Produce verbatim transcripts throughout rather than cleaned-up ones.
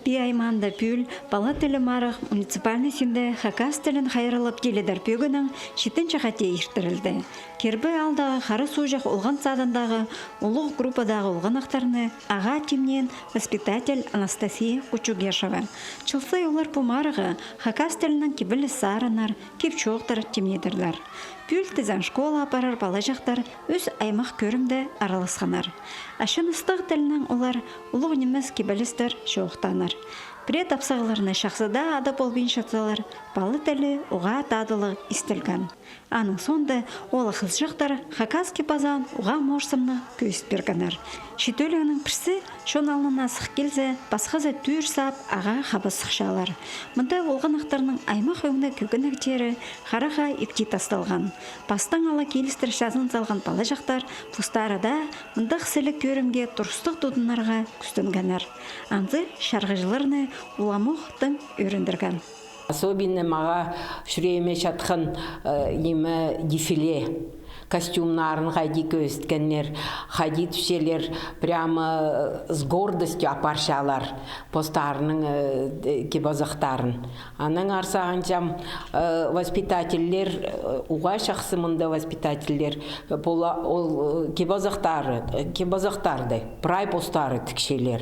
Пии аймаанда пӱӱл пала тілі марығ муниципальный синде хакас тілін хайраллап тилідер пӧгіннең читінҷі хати иртірілді. Кирбі аалдағы Хара Суҷах олған садындағы улуғ группадағы олғаннахтарны ағаа тимнеен воспитатель Анастасия Кучугешева. Чыл сай олар пу марығға хакас тілінең кибеліс сарыннар, кип-чоохтар тимнедірлер. Пӱӱл тізең школаа апарар палаҷахтар ӱс аймах кӧрімде араласханнар. Ачыныстығ тілінең олар улуғ нимес кибелістер чоохтааннар. Пірее тапсағларны чахсы даа адап полбинчатсалар, пала тілі уғаа тадылығ истілген. Аның соонда оолах-хызыҷахтар хакас кип-азаан уғаа морсымны кӧзіт пиргеннер. Читіглігнің пірсі: чон алнына сых килзе, пасхазы тӱӱр саап, ағаа хабас сыхчалар. Мында олғаннахтарның аймах ӧңніг кӧгенектері харахха ипти тасталған. Пастаң ала килістіре чазын салған палаҷахтар постары даа мындағ сіліг кӧрімге турыстығ тудынарға кӱстенгеннер. Анзы чарғыҷыларны уламох тың ӧріндірген. Особенно мағаа чӱрееме чатхан, э, ниме, дефиле. Костюмнарын хайди кӧзіткеннер, хайди тӱсчелер, прямо, э, с гордостью апарчалар постарының, э, кип-азахтарын. Анаң аар сағынчам, э, воспитательлер, э, уғаа чахсы мында воспитательлер, э, пола ол, э, кип-азахтары, э, кип-азахтарды прай постары тікчелер.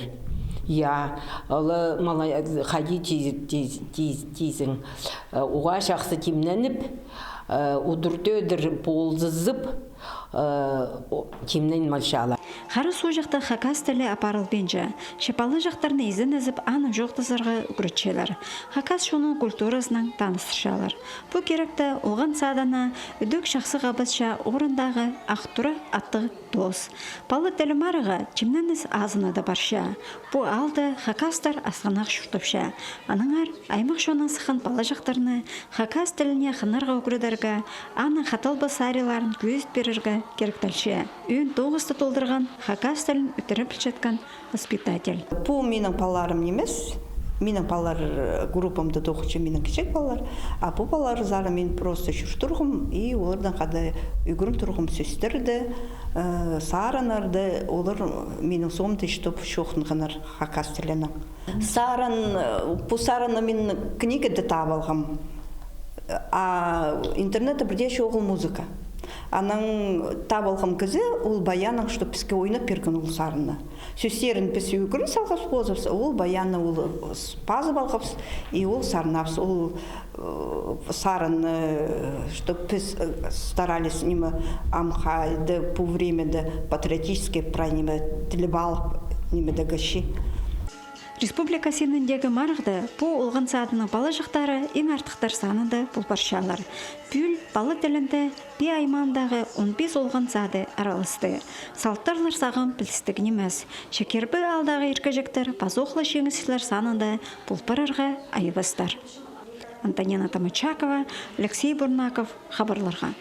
Я, ол, э, мала-, хайди тиз-, тиз-, тиз-, тизің, э, уғаа чахсы тимненіп, э, удур-тӧдір ползызып, э, о, тимнен малчалар. Хара Суҷахта хакас тілі апарылбинча, че палаҷахтарны изеннезіп, аны чоохтазарға ӱгретчелер. Хакас чонның культуразынаң таныстырчалар. Пу киректе олған садына ідӧк чахсы хабасча орындағы Ах Тура аттығ тоос. Пала тілі марығға тимненіс азынада парча. Пу аалда хакастар асхынах чуртапча. Аннаңар аймах чоннаң сыххан палаҷахтарны хакас тіліне хынарға ӱгредерге, аның хаталбас сариннарын кӧзіт пирерге киректелче. Ӧӧн тоғысты толдырған хакас тілін ӱттіре пілчеткен воспитатель. Пу минің палаларым нимес, минің палалар, э, группамда тоғынча минің кічіг палалар, а пу палалар сарын мин просто чӧр турғам, и олардаң хада ӱгрен турғам сӧстерді, э, сарыннарды, олар минің соомда, чтоб чоохтанғаннар хакас тілінең. Сарын, э, пу сарынны мин книгада таап алғам. А интернетте пірдее чоғыл музыка. Анаң таап алғам кізі, ол баяннаң, чтоб піске ойнап пирген ол сарынны. Сӧстерін піс ӱгрен салғабыс позыбыс, ол баянны ол с-, пазып алғабыс, и ол сарнабыс, ол, э, сарын, э, чтоб піс, э, старались, ниме, ам хайди пу времяда патриотический прай, ниме, тіліп алып, ниме, дегенче. Республика синіндегі марығда пу олған садының палаҷахтары иң артыхтар санында пол парчалар. Пӱӱл пала тілінде Пии аймаандағы он пис олған сады араласты. Салтарлар сағам пілдістіг нимес. Че Кирбі аалдағы иркеҷектер пазох ла чиңісчілер санында пол парарға айабастар. Антонина Томочакова, Алексей Бурнаков, хабарларға.